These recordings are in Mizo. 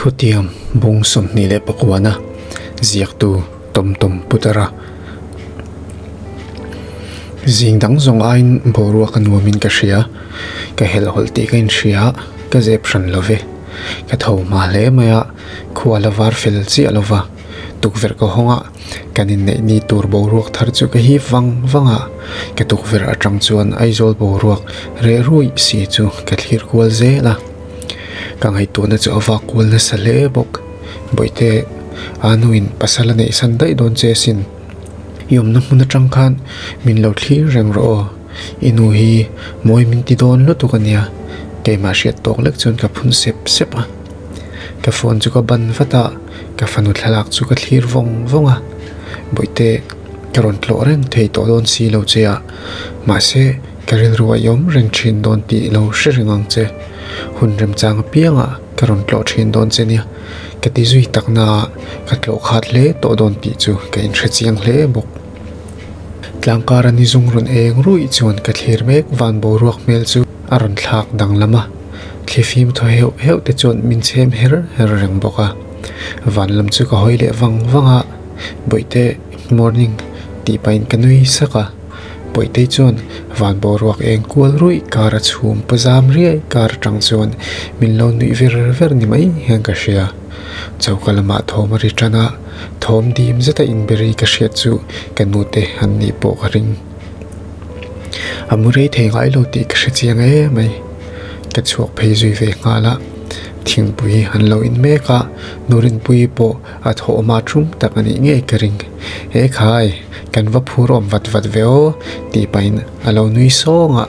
Thutiam bung 29-a ziaktu Tom Tom Putara zing dang zawng aiin boruak a nuamin ka hria, ka helhhawlh tih ka inhria, ka zep hran lo ve. Ka tho hma hle mai a, khua la var fel chiah lo va, tukverh ka hawng a, kan inneih ni tur boruak thar chu ka hip vang vang a, ka tukverh atang chuan Aizawl boruak reh ruih si chu ka thlir kual zel a, ka ngaihtuahna chu a vak kual nasa hle bawk. Bawihte, a nuin pasal a neih san daih dawn che asin. I awmna hmun atang khan min lo thlir reng rawh aw, i nu hi mawi min ti dawn lutuk a nia, keimah hriat tawk lek chuan ka phun sep sep a. Ka phone chu ka ban vat a, ka fanu thlalak chu ka thlir vawng vawng a, Bawihte, ka rawn tlawh reng thei tawh dawn si lo che a, mahse ka rilru a i awm reng thin dawn tih lo hre reng ang che. Hun remchang apiangah ka rawn tlawh thin dawn che nia, ka ti zui tak na a, ka tlawh khat hle tawh dawn tih chu ka inhre chiang hle bawk. Tlangkara ni zung rawn eng ruih chuan ka thlir mek van boruak hmel chu a rawn thlak danglam a. Thlifim thaw heuh heuh te chuan min chhem her her reng bawk a, van lam chu ka hawi leh vang vang a, Bawihte morning tih pahin ka nui sak a, Bawihtei chuan van boruak eng kual ruih kar a chhum pa zam riai kar atang chuan min lo nuih ver ver ni mai hian ka hria. Choka lamah thawm a ri tan a, thawm dim zeta inberi ka hriat chu ka nute an nih pawh ka ring. A mu rei thei ngai lo tih ka hre chiang em mai. Ka chhuak phei zui ve nghal a, thingpui an lo in mek a, Nurinpuii pawh a thawhma thum tak a nih ngei ka ring. He khai, kan va phur awm vat vat ve aw tih pahin a lo nui sawng a,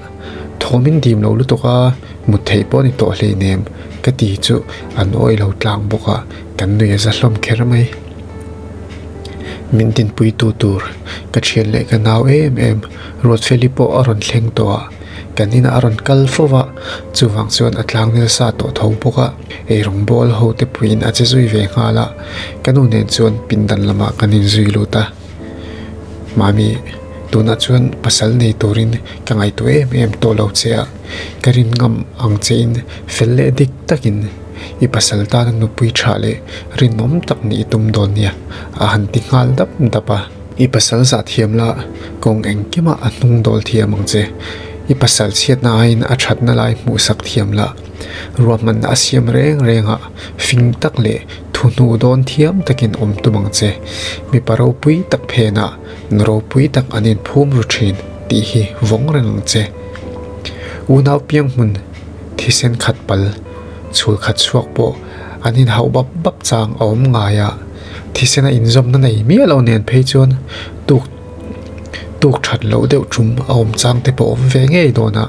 thawm in dim lo lutuk a, mut theih pawh a ni tawh hleinem ka ti chu an awih lo tlang bawk a, kan nui a za hlawm kher mai. Min dinpui tu tur ka thian leh ka nau em em Ruatfeli pawh a rawn thleng tawh a, kan inah a rawn kal fo va, chuvang chuan a tlang nasa tawh tho bawk a, eirawng bawl ho te puiin a che zui ve nghal a, ka nu nen chuan pindan lamah kan inzui lut a. Mami, tunah chuan pasal nei turin ka ngaihtuah em em tawh lo che a, ka rin ngam ang chein fel leh dik takin I pasal tana nupui tha leh rinawm tak nih i tum dawn nia, a han ti nghal dap dap a. I pasal zah thiam la, kawng engkimah a hnung dawl thiam ang che. I pasal chhiatna aiin a thatna lai hmuhsak thiam la, ruahmanna a siam reng reng a, fing tak leh thuhnu dawn thiam takin awm tum ang che. Mipa ropui tak phenah nu ropui tak an inphum ru thin tih hi vawng reng ang che. Unau piang hmun thisen khat pal. Chhul khat chhuak pawh an inhauh bap bap chang a awm ngai a, thisena inzawmna nei miah lo nen phei chuan tuk tuk that loh deuh tum a awm chang te pawh a awm ve ngei dawn a,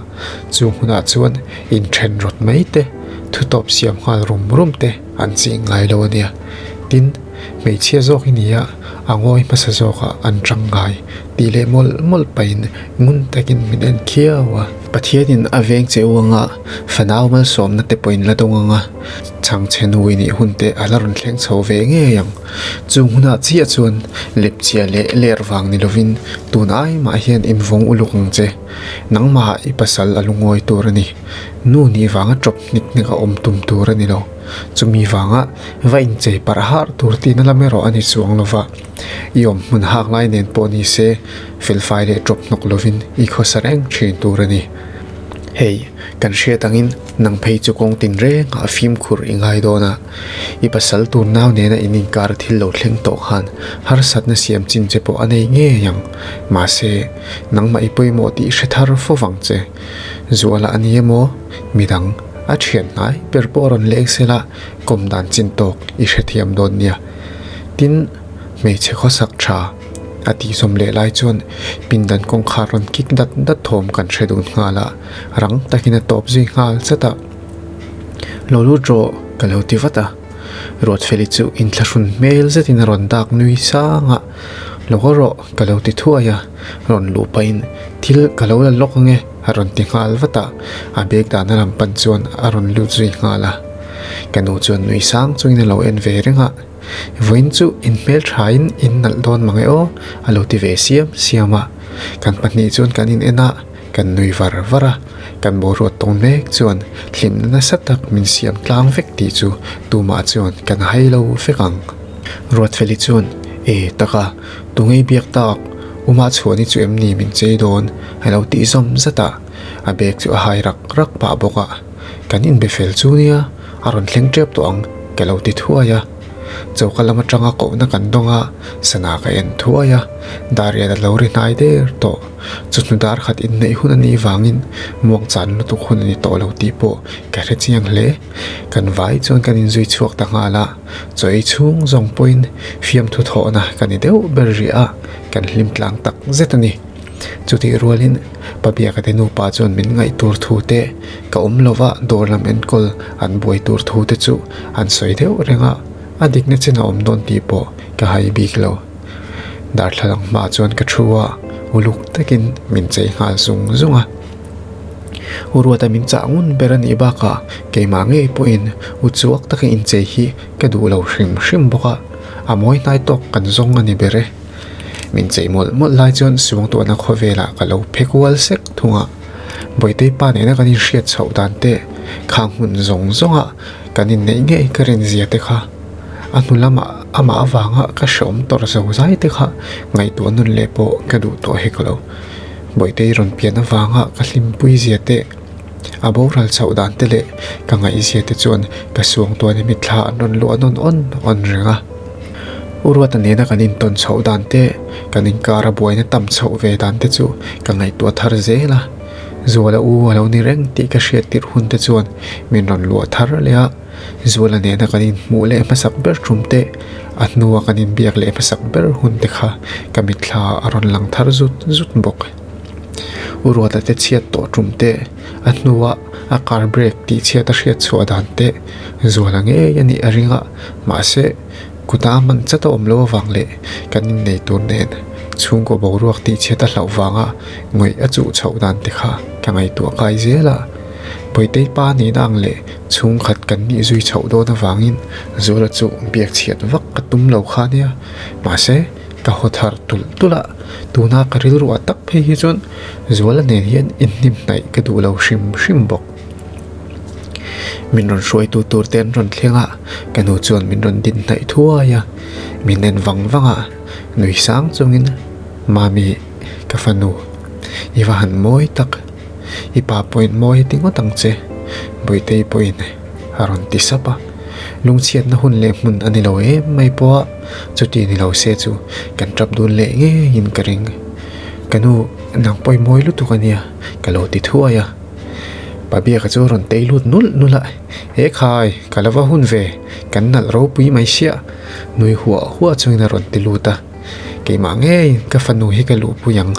chu hmunah chuan inthen rawt mai te, thutawp siam nghal rum rum te an ching ngai lo a nia. Tin, hmeichhia zawk hi ni a, a ngawi hmasa zawkah an tang ngai tih leh mawlh mawlh pahin ngun takin min en khiau a. Pathianin a veng che u anga fanau malsawmna te pawhin la dawng anga chhang chhe nu i nih hun te a la rawn thleng chho ve ngei ang. Chung hunah chiah chuan lepchia leh ler vang ni lovin tun ai mah hian invawng uluk ang che. Nangmah i pasal a lungawi tur a ni. Nu nih vanga tawp hnik hnik a awm tum tur a ni lo. Chumi vanga va inchei parh harh tur tihna lam erawh a ni chuang lova. I awm hmun hak lai nen pawh ni se felfai leh tawp hnawk lovin i khawsa reng thin tur a ni. Hei, kan hriat angin nang phei chu kawng tin rengah fimkhur i ngai dawn a, i pasal tur nau nena in inkar thil lo thleng tawh khan harsatna siam chin che pawh a nei ngei ang. Mahse, nangmah i pawimawh tih hre thar fo vang che. Zuala a ni emaw, midang a thian hnai ber pawh a rawn leng sela kawm dan chin tawk i hrethiam dawn nia. Tin, hmeichhe khawsak tha a tih zawm leh lai chuan pindan kawngkhar rawn kik dat dat thawm kan hre dun nghal a, rang takin a tawp zui nghal zat a. Lo lut rawh ka lo ti vat a, Ruatfeli chu inthlahrun hmel zetin a rawn dak nui sang a, Lo haw rawh ka lo ti thuai a, rawn luh pahin thil ka lo la lawk ange a rawn ti nghal vat a, a bag dahna lam pan chuan a rawn lut zui nghal a. Ka nu chuan nui sang chungin a lo en ve reng a, Vawiin chu in hmelthain in nalh dawn mang e aw a lo ti ve siam siam a. Kan pahnih chuan kan in en a, kan nui var var a. Kan boruak tawn mek chuan hlimna nasa tak min siam tlang vek tih chu tumah chuan kan hai lo vek ang. Ruatfeli chuan, E taka, tunge biak tak, Uma chhuahni chu em ni min chei dawn? a lo tih zawm zat a, a bag chu a hai rak rak pah bawk a. Kan inbe fel chu nia, a rawn thleng tep tawh ang, ka lo ti thuai a. Choka lam atanga kohna kan dawng a, sana ka en thuai a, Darian a lo ri hnai der tawh. Chawhnu dar khat inneih hun a nih vangin muang chan lutuk hun a ni tawh lo tih pawh ka hre chiang hle. Kan vai chuan kan inzui chhuak ta nghal a, chaw ei chhung zawng pawhin fiamthu thawhna ka ni deuh ber rih a, kan hlim tlang tak zet a ni. Chutih rualin Pabiaka te nupa chuan min ngaih tur thu te, ka awm lova dawr lam enkawl an buai tur thu te chu an sawi deuh reng a, a dikna chen a awm dawn tih pawh ka hai bik lo. Darthlalang hmaah chuan ka thu a, uluk takin min chei nghal zung zung a. U Ruata min chah ngun ber a nih bakah keimah ngei pawhin u chuak taka inchei hi ka duh lo hrim hrim bawk a, a mawi hnai tawk kan zawng a ni ber e. Min chei mawlh mawlh lai chuan suangtuahna khawvelah ka lo phe kual sek thung a, Bawitei pa nena kan inhriat chhoh dan te, khang hmun zawng zawnga kan inneih ngei ka rinzia te kha a hnu lamah amah avanga ka hreawm tawrh zo zai te kha ngaihtuah nun leh pawh ka duh tawh hek lo. Bawitei rawn pian avanga ka hlimpui zia te, a boral chhoh dan te leh ka ngaihzia te chuan ka suangtuahna mitthla an rawn luah nawn awn awn reng a. U Ruata nena kan intawn chhoh dan te, kan inkara buaina tam chhoh ve dan te chu ka ngaihtuah thar zel a. Zuala u a lo ni reng tih ka hriat tirh hun te chuan min rawn luah thar leh a. Zuala nena kan inhmuh leh hmasak ber tum te, a hnua kan inbiak leh hmasak ber hun te kha ka mitthla a rawn lang thar zut zut bawk. U Ruata te chhiat tawh tum te, a hnua a car brake tih chhiat a hriat chhuah dan te Zuala ngei a nih a ring a, mahse kuta a hman chat a awm loh avang leh kan innei tur nen chhungkaw boruak tih chhiat a hlauh vanga ngawih a chuh chhoh dan te kha ka ngaihtuah kai zel a. Bawitei pa nihna ang leh chhungkhat kan nih zui chhoh dawn avangin Zuala chu biak chhiat vak ka tum lo kha nia. Mahse, ka haw thar tulh tulh a, tuna ka rilru ah tak phei hi chuan Zuala nen hian inhnim hnaih ka duh lo hrim hrim bawk. Min rawn hruaitu tur te an rawn thleng a, ka nu chuan min rawn din hnaih thuai a, min en vang vang a, nui sang chungin, Mami, ka fanu, i va han mawi tak. I pa pawhin mawi a ti ngawt ang che, Bawitei pawhin a rawn ti sap a. Lungchhiatna hun leh hmun a ni lo em mai pawh a, chuti ni lo se chu kan tap dun leh ngeiin ka ring. Ka nu, nang pawhin mawi lutuk a nia, ka lo ti thuai a. Pa Biaka chu a rawn tei lut nulh nulh a, He khai, ka lo va hun ve, kan nalh ropui mai siah, nui huah huah chungin a rawn ti lut a. Keimah ngei ka fanu hi ka luhpui ang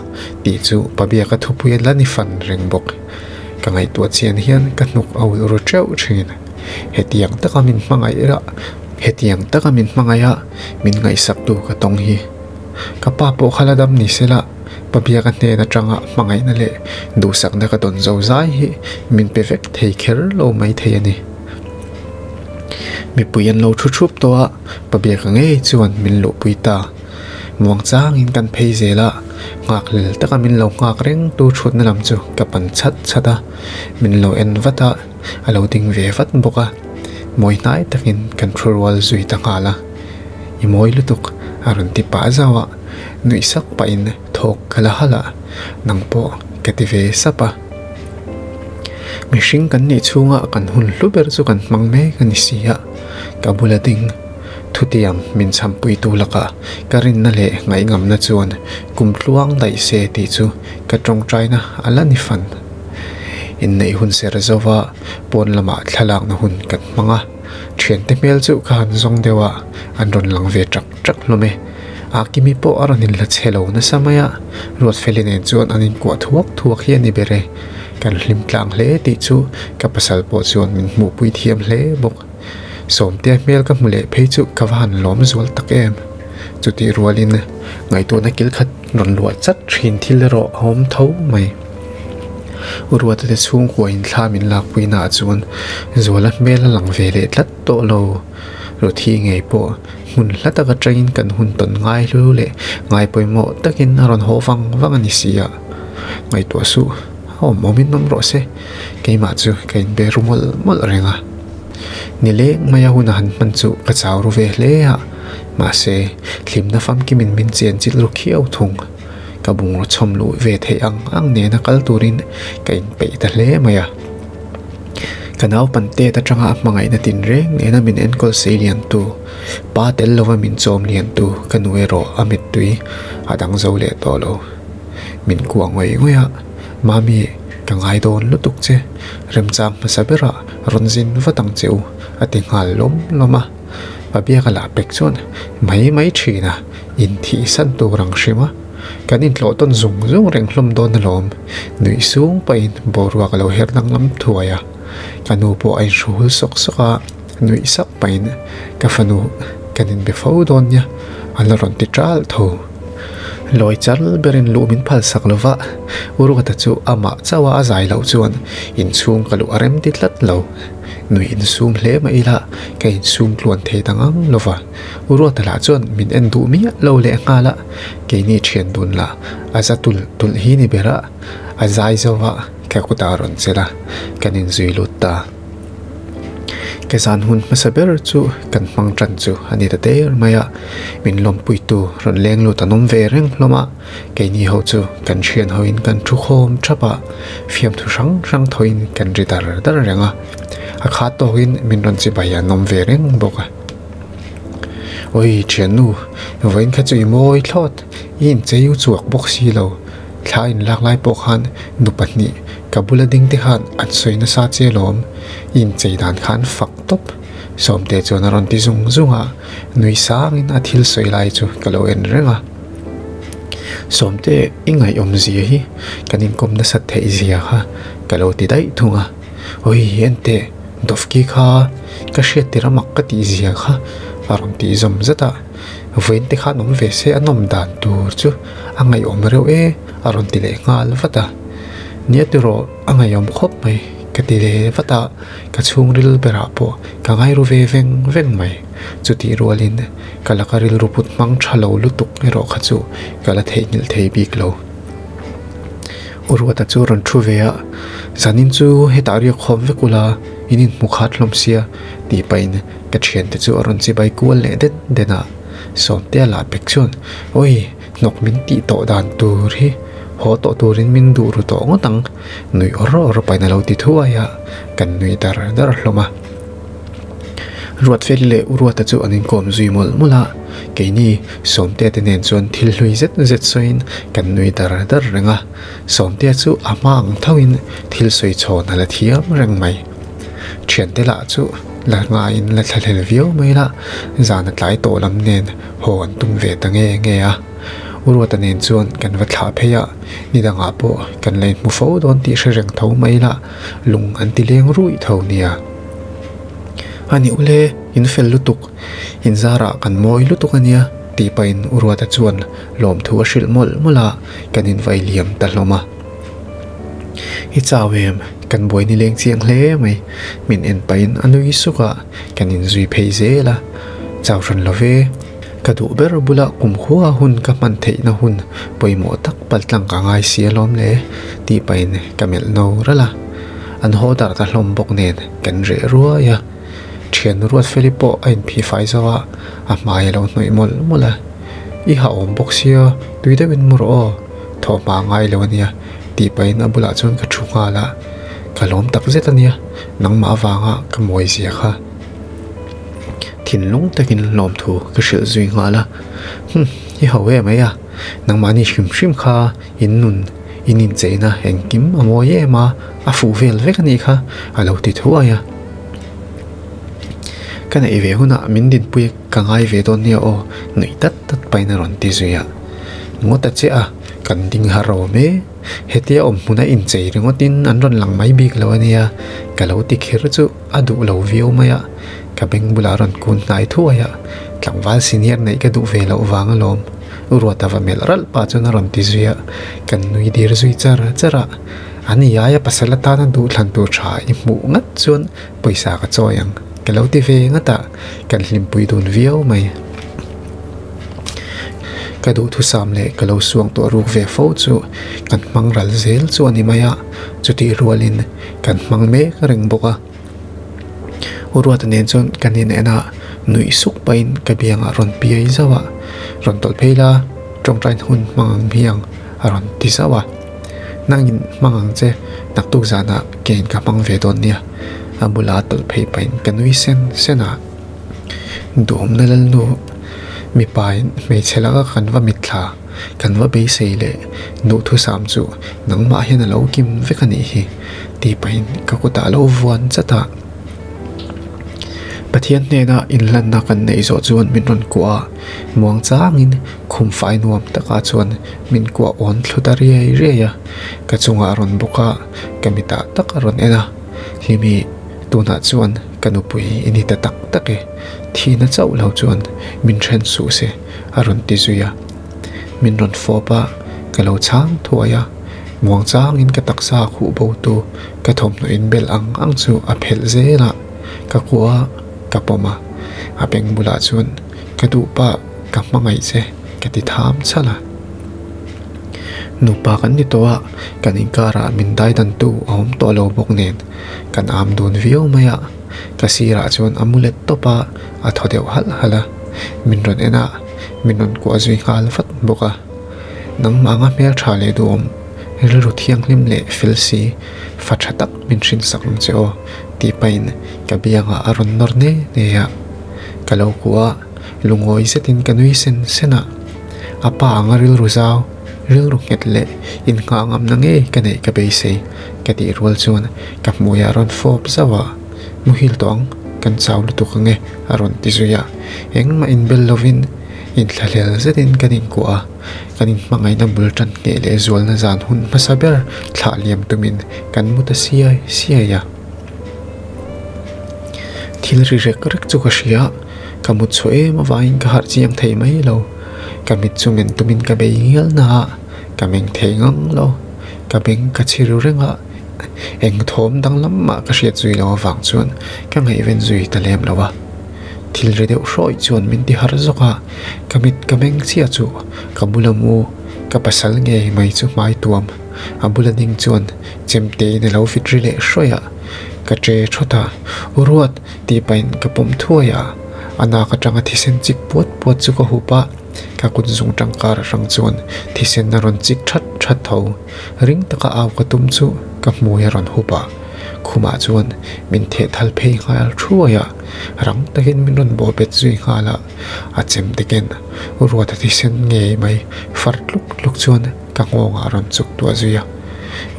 tih chu Pabiaka thupui a la ni fan reng bawk. Ka ngaihtuah chian hian ka hnuk a ulh ru teuh thin. Hetiang taka min hmangaih a, hetiang taka min hmangaih a, min ngaihsaktu ka tawng hi. Ka pa pawh kha la dam ni se la, Pabiaka hnen atanga hmangaihna leh duhsakna ka dawn zo zai hi min pe vek thei kher lo mai thei a ni. Mipui an lo thu thup tawh a. Pabiaka ngei chuan min luhpui ta. Muang changin kan phei zel a, nghakhlel taka min lo nghak reng tu thutna lam chu ka pan chhat chhat a, min lo en vat a, a lo ding ve vat bawk a, mawi hnai takin kan thu rual zui ta nghal a, I mawi lutuk a rawn ti pah zauh a, nuih sak pahin thawk ka la halh a, nang pawh ka ti ve sap a. Mihring kan nih chhunga kan hun hlu ber chu kan hmang mek a ni si a. Ka bula ding thutiam min chhampuitu lakah ka rinna leh ngaihnghamna chuan kum tluang daih se tih chu ka tawngtaina a la ni fan. Inneih hun ser zova pawn lamah thlalakna hun kan hmang a, thiante hmel chu ka han zawng deuh a, an rawn lang ve ṭak ṭak hlawm e. Akimi pawh a rawn inla chhe lo nasa mai a, Ruatfeli nen chuan an inkuah thuak thuak hi a ni ber e. Kan hlim tlang hle tih chu ka pasal pawh chuan min hmuhpui thiam hle bawk. Sawmtea hmel ka hmu leh phei chu ka va han lawm zual tak em. Chutih rualin ngaihtuahna kil khat rawn luah chat thin thil erawh a awm tho mai. U Ruata te chhungkua in thla min lakpui naah chuan Zuala hmel a lang ve leh tlat tawh lo. Ruthi ngei pawh hmun hla taka tangin kan hun tawn ngai hlu leh ngai pawimawh takin a rawn haw vang vang a ni si a. Ngaihtuah suh. Awm awmin awm rawh se, keimah chu ka inbe ru mawlh mawlh reng a. Nileng maia hun a han hman chu ka chau ru ve hle a, mahse, hlimna famkimin min chen chilh ru khiau thung. Ka bungraw chhawm luh ve theih ang ang nena kal turin ka inpeih ta hle mai a. Ka naupan tet atanga a hmangaihna tinreng nena min enkawl sei liantu, pa tel lova min chawm liantu ka nu erawh a mittui a dang zo leh tawh lo. Min kuah ngawih ngawih a, Mami, ka ngai dawn lutuk che, remchang hmasa berah rawn zin vat ang che u, a ti nghal lawm lawm a. Pabiaka lah pek chuan mai mai thin a, inthihsan tur ang hrim a, kan intlawh tawn zung zung reng hlawm dawn alawm, nuih sung pahin boruak a lo her danglam thuai a. Ka nu pawh a inhru hul sawk sawk a, nuih sak pahin ka fanu kan inbe fo dawn nia, a la rawn ti ṭal tho. Lawi chal berin luh min phal sak lo va, Uruata chu amah chauha a zai loh chuan inchhung ka luh a rem ti tlat lo. Nuih insum hle mah ila ka insum tluan thei ta ngang lo va, Uruata lah chuan min en duh miah lo leh nghal a, keini thian dun lah a za tulh tulh hi ni ber a, a zai zo va ka kutah a rawn chelh a, kan inzui lut ta. Ka zan hun hmasa ber chu kan hmang tan chu a ni ta der mai a, min lawmpuitu rawn leng lut an awm ve reng hlawm a, keini ho chu kan thian hoin kan thu khawm thap a, fiamthu hrang hrang thawin kan ri dar dar reng a, a khat tawkin min rawn chibai an awm ve reng bawk a. Awi thiannu, vawiin kha chu i mawi thlawt, i inchei u chuak bawk si lo. Thla inlak lai pawh khan nu pahnih ka bula ding te khan an sawi nasa che alawm, i inchei dan kha an fak tawp. Sawmte chuan a rawn ti zung zung a, nui sangin a thil sawi lai chu ka lo en reng a. Sawmte i ngaihawm zia hi kan inkawm nasat theih zia kha ka lo ti daih thung a. Awi enteh, Dawfki kha ka hriat tir a mak ka tih zia kha a rawn tih zawm zat a. Vawiin te khan awm ve se a nawm dan tur chu a ngaihawm reuh e a rawn ti leh nghal vat a. Nia tiraw a ngaihawm khawp mai ka ti leh vat a, ka chhungril berah pawh ka ngairu ve veng veng mai. Chutih rualin ka laka rilru put hmang tha lo lutuk erawh kha chu ka la theihnghilh thei bik lo. U Ruata chu rawn thu ve a, Zanin chu hetah riak khawm vek ula in inhmu khat hlawm sia tih pahin Ka thiante chu a rawn chibai kual leh den den a, Sawmtea lah pek chuan, Awi, hnawk min tih tawh dan tur hi haw tawh turin min duh ru tawh ngawt ang, nui awr awr pahin a lo ti thuai a, kan nui dar dar hlawm a. Ruatfeli leh Uruata chu an inkawm zui mawlh mawlh a, keini Sawmtea te nen chuan thil hlui zet zet sawiin kan nui dar dar reng a, Sawmtea chu a hma ang thoin thil sawi chhawn a la thiam reng mai. Thiante lah chu la ngaiin la thlahlel viau mai la, zan a tlai tawh lam nen haw an tum ve ta nge nge a. U Ruata nen chuan kan va thlah phei a, ni dangah pawh kan la inhmu fo dawn tih hre reng tho mai la, lung an ti leng ruih tho nia. A nih ule, in fel lutuk, in zarah kan mawi lutuk a nia tih pahin U Ruata chuan lawmthu a hrilh mawlh mawlh a, kan invai liam ta hlawm a. I chau em? Kan buai ni leng chiang hle mai. Min en pahin a nui suk a, kan inzui phei zel a. Chau hran lo ve. Ka duh ber bulah kumkhua hun ka hman theihna hun pawimawh tak paltlang ka ngai si alawm le tih pahin ka melh no ralh a. An haw darh ta hlawm bawk nen kan reh ruai a. Thian Ruatfeli pawh a inphih fai zo a, a hmai a lo hnawih mawlh mawlh a. I ha awm bawk sia, tui deuhin mu rawh aw. Thawh hma ngai lo ania tih pahin a bulah chuan ka thu nghal a, ka lawm tak zet ania nangmah avanga ka mawi zia kha thinlung takin lawmthu ka hrilh zui nghal a, hum i ho em mai a, nangmahni hrim hrim kha in nun in incheina engkim a mawi em a, a fuh vel vek anih kha a lo ti thuai a, ka neih ve hunah min dinpui ka ngai ve dawn nia aw nuih tat tat pahin a rawn ti zui a. Ngawt a che a, kan ding har awm e. Hetia awm hmuna inchei ringawtin an rawn lang mai bik lo a nia, ka lo ti kher chu a duh lo viau mai a, ka beng bulah a rawn kun hnai thuai a, tlangval senior neih ka duh ve loh vang alawm, Ruata va melh ralh pah chuan a rawn ti zui a, kan nui dir zui char char a, an i aia pasal atana duhthlan tur tha i hmuh ngat chuan pawisa ka chawi ang, ka lo ti ve ngat a, kan hlimpui dun viau mai. Ka duhthusam leh ka lo suang tawh ruk ve fo chu kan hmang ral zel chu a ni mai a, chutih rualin kan hmang mek reng bawk a. U Ruata nen chuan kan in en a, nuih suk pahin ka biangah rawn piai zauh a, rawn tawlh phei la, tawngtain hun hmang ang hmiang a rawn ti zauh a. Nangin hmang ang che, naktuk zanah kein ka hmang ve dawn nia, a bula tawlh phei pahin ka nui sen sen a. Duhawmna lalnu mipain hmeichhe laka kan va mitthla, kan va beisei leh duhthusam chu nangmah hian a lo kim vek a nih hi tih pahin ka kutah a lo vuan chat a. Pathian hnena inhlanna kan neih zawh chuan min rawn kuah a, muang changin khum fai nuam takah chuan min kuah awn thlu ta riai riai a, ka chungah a rawn bawk a, ka mitah tak a rawn en a, Hlimi tunah chuan ka nupui i ni ta tak tak e, thihna chauh lo chuan min then suh se a rawn ti zui a. Min rawn fawp a, ka lo chhang thuai a, muang changin ka taksa khuh bo tu ka thawmhnaw inbel ang ang chu a phelh zel a, ka kuah a, ka pawm a, a beng bulah chuan ka duh pah ka hmangaih che ka ti tham chhalh a. Nupa kan ni tawh a, kan inkarah min daidantu a awm tawh lo bawk nen kan am dun viau mai a, ka sirah chuan a mu let tawp a, a thaw deuh halh halh a, min rawn en a, min rawn kuah zui nghal vat bawk a. Nangmah anga hmeltha leh duhawm, rilru thianghlim leh fel si, fa tha tak min hrinsak ang che aw tih pahin ka biangah a rawn nawr ne ne a, ka lo kuah a. Lungawi zetin ka nui sen sen a, a pa anga rilru zau, rilru nghet leh innghah ngamna ngei ka neih ka beisei ka tih rual chuan ka hmuiah a rawn fawp zauh a, muhil tawh ang, kan chau lutuk ang e a rawn ti zui a, engmah inbel lovin inthlahlel zetin kan inkuah a, kan inhmangaihna bul tan ngheh leh zualna zan hun hmasa ber thlah liam tumin kan mu ta siai siai a. Thil ri rek rek chu ka hria a. Ka mut chhuah em avangin ka harh chiang thei mai lo. Ka mit chu men tumin ka bei ngial na a, ka meng thei ngang lo. Ka beng ka chhi ru reng a, eng thawm danglam mah ka hriat zui lo avang chuan ka ngaihven zui ta lem lo a. Thil ri deuh hrawih chuan min ti harh zawk a, ka mit ka meng chiah chu ka bula mu ka pasal ngei mai chu hmai tuam. A bula ding chuan chemte in a lo fit ri leh hrawih a, ka che thawt a, U Ruat! Tih pahin ka pawm thuai a, a nak atanga thisen chik puat puat chu ka hup a, ka kut zung tangkar atang chuan thisen a rawn chik that that tho. Ring taka au ka tum chu ka hmui a rawn hup a, khumah chuan min theh thal phei nghal thuai a, rang takin min rawn bawh bet zui nghal a, a chem te ken ruata thisen ngei mai far tluk tluk chuan ka nghawngah a rawn chuk tuah zui a,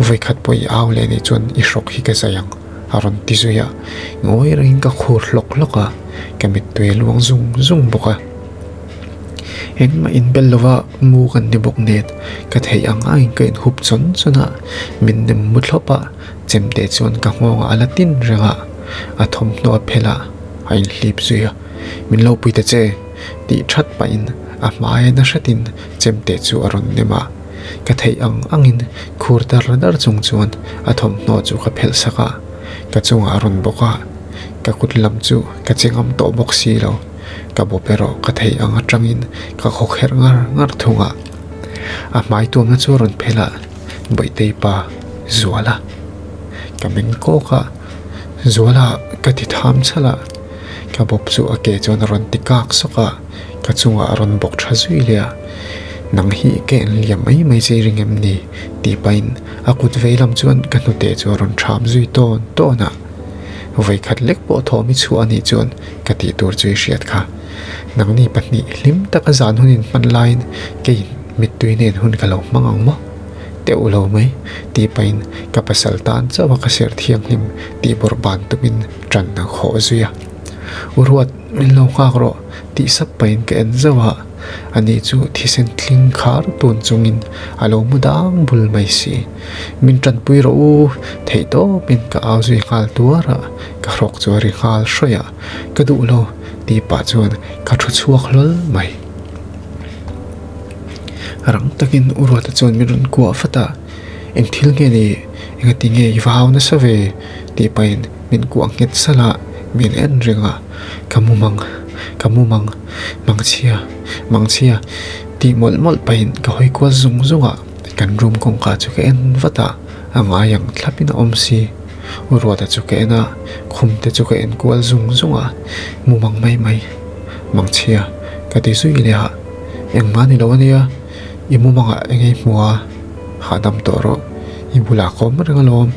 vawikhat pawh i au leh nih chuan i hrawk hi ka zai ang. A rawn ti zui a, ngawi rengin ka khur hlawk hlawk a, ka mittui a luang zung zung bawk a. Engmah inbel lova mu kan ni bawk nen, ka theih ang angin ka inhup chawn chawn a, min nem mu thlawp a, chemte chuan ka nghawngah a la tin reng a, a thawmhnaw a phelh a, a inhlip zui a, Min lo pui ta che tih that pahin a hmaia na hretin chemte chu a rawn nem a. Ka theih ang angin khur dar dar chung chuan a thawmhnaw chu ka phelh sak a, ka chungah a rawn bawk a, ka kut lam chu ka che ngam tawh bawk si lo, ka bawp erawh ka theih ang atangin ka khawkherh ngar ngar thung a, a hmai tuamna chu a rawn phelh a, Bawihtei pa Zuala ka meng kawk a, Zuala ka ti tham chhalh a, ka bawp chu a ke chuan a rawn ti kak sawk a. Ka chungah a rawn bawk tha zui leh a, Nang hi ka en liam mai mai che i ring em ni? tih pahin a kut vei lam chuan ka hnute chu a rawn ṭham zui tawn tawn a. Vawikhat lek pawh thawm i chhuah a nih chuan ka tih tur chu i hriat kha. Nangni pahnih hlim taka zan hun inhman laiin keiin mittui nen hun ka lo hmang ang maw? Teuh lo mai, tih pahin ka pasal tan chauh a ka serh thianghlim tih bawrh ban tumin ṭan a khawh zui a. U Ruat, min lo nghak rawh tih sap pahin ka en zauh a, ani chu thisen tling khar tun chungin a lo mu dang bul mai si. Min tanpui rawh u, theih tawpin ka au zui nghal tuar a, ka hrawk chu a ri nghal hrawih a, ka duh lo tih pah chuan ka thu chhuak hlawl mai. Rang takin U Ruata chuan min rawn kuah vat a, Eng thil nge ni, engati nge i va au nasa ve tih pahin Min kuah nghet salh a, min en reng a, Ka mumang, ka mumang, mangchhia, mangchhia. Tih mawlh mawlh pahin ka hawi kual zung zung a, kan room kawngka chu ka en vat a, a ngai ang thlapin a awm si. Ruata chu ka en a, khum te chu ka en kual zung zung a, mumang mai mai, mangchhia ka ti zui leh a, engmah ni lo a nia, i mumangah eng ei hmu a, hahdam tawh rawh, i bulah ka awm reng alawm,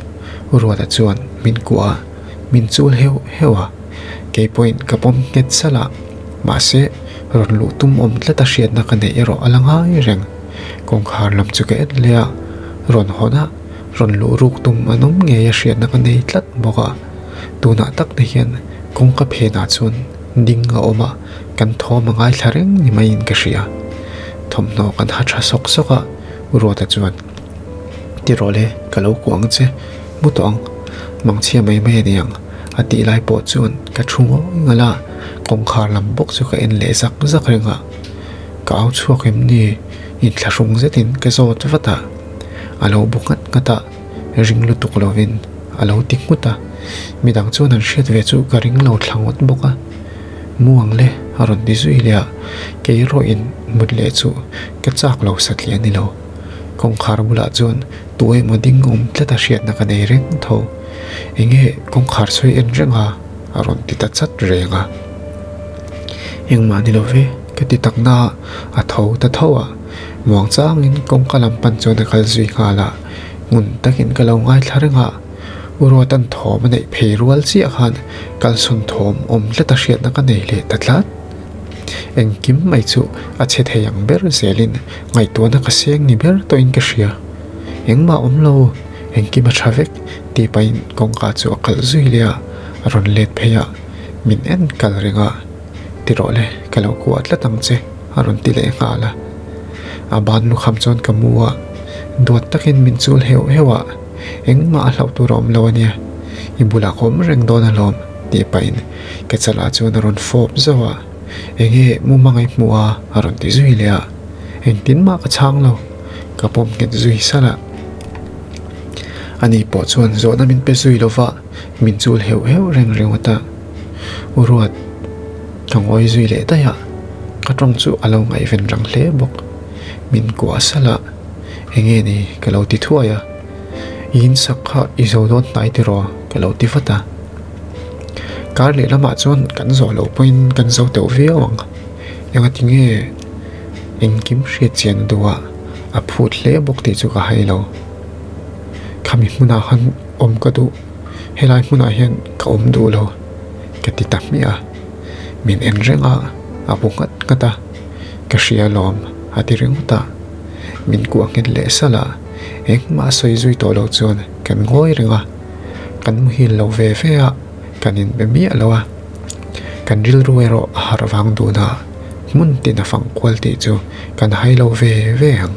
Ruata chuan min kuah a, min chul heuh heuh a, kei pawhin ka pawm nghet salh a, mahse rawn luh tum awm tlat a hriatna ka neih erawh a la ngai reng, kawngkhar lam chu ka en leh a, rawn hawn a. Rawn luh ruk tum an awm ngei a hriatna ka nei tlat bawk a, tunah tak te hian kawngka phenah chuan ding a awm a, kan thawm a ngaithla reng ni maiin ka hria. Thawmhnaw kan ha tha sawk sawk a, Ruata chuan, Ti rawh le, ka lo kuah ang che, mu tawh ang, mangchhia mai mai a ni ang, a tih lai pawh chuan ka thu ngawi ngalh a, kawngkhar lam bawk chu ka en leh zak zak reng a, ka au chhuak em ni? Inthlahrung zetin ka zawt vat a. A lo bu nghat nghat a, ring lutuk lovin a lo ti nghut a. Midang chuan an hriat ve chu ka ring lo thla ngawt bawk a. Mu ang le a rawn ti zui leh a, kei erawhin mut leh chu ka chak lo satliah a ni lo. Kawngkhar bulah chuan tu emaw ding awm tlat a hriatna ka nei reng tho. Enge kawngkhar sawi en reng a? a rawn ti ta chat reng a. Engmah ni lo ve ka ti tak na a, a tho ta tho a. Muang changin kawngka lam pan chuan a kal zui nghal a, ngun takin ka lo ngaithla reng a, U Ruatan thawm a neih phei rual chiah khan kalsawn thawm awm tlat a hriatna ka nei leh ta tlat. Engkim mai chu a chhe thei ang ber zelin ngaihtuahna ka seng ni ber tawhin ka hria. Engmah awm lo, engkim a tha vek tih pahin kawngka chu a kalh zui leh a, a rawn let phei a, min en kal reng a, Ti rawh le, ka lo kuah tlat ang che. A rawn ti leh nghal a. A ban lukham chuan ka mu a, duat takin min chul heuh heuh a, engmah a hlauh tur a awm lo a nia, i bulah ka awm reng dawn alawm tih pahin ka chalah chuan a rawn fawp zauh a, enge mumang i hmuh a a rawn ti zui leh a, engtin mah ka chhang lo, ka pawm nghet zui salh a. Ani pawh chuan zawhna min pe zui lo va, min chul heuh heuh reng ringawt a, U Ruat. Ka ngawi zui leh daih a, ka tawng chu a lo ngaihven rang hle bawk. Min kuah salh a, enge ni ka lo ti thuai a, i insak kha i zo dawn hnai tiraw ka lo ti vat a. Kar lehlamah chuan kan zawh loh pawhin kan zo teuh viau ang, engati nge engkim hriat chian a duh a, a phut hle bawk tih chu ka hai lo. Khami hmunah khan awm ka duh, helai hmunah hian ka awm duh lo. Ka ti ta hmiah a, min en reng a, a bu nghat nghat a, ka hria alawm a ti ringawt a, min kuah nghet leh salh a, engmah a sawi zui tawh loh chuan kan ngawi reng a, kan muhil lo ve ve a, kan inbe miah lo a, kan rilru erawh a harh vang dun a, hmun tin a fang kual tih chu kan hai lo ve ve ang.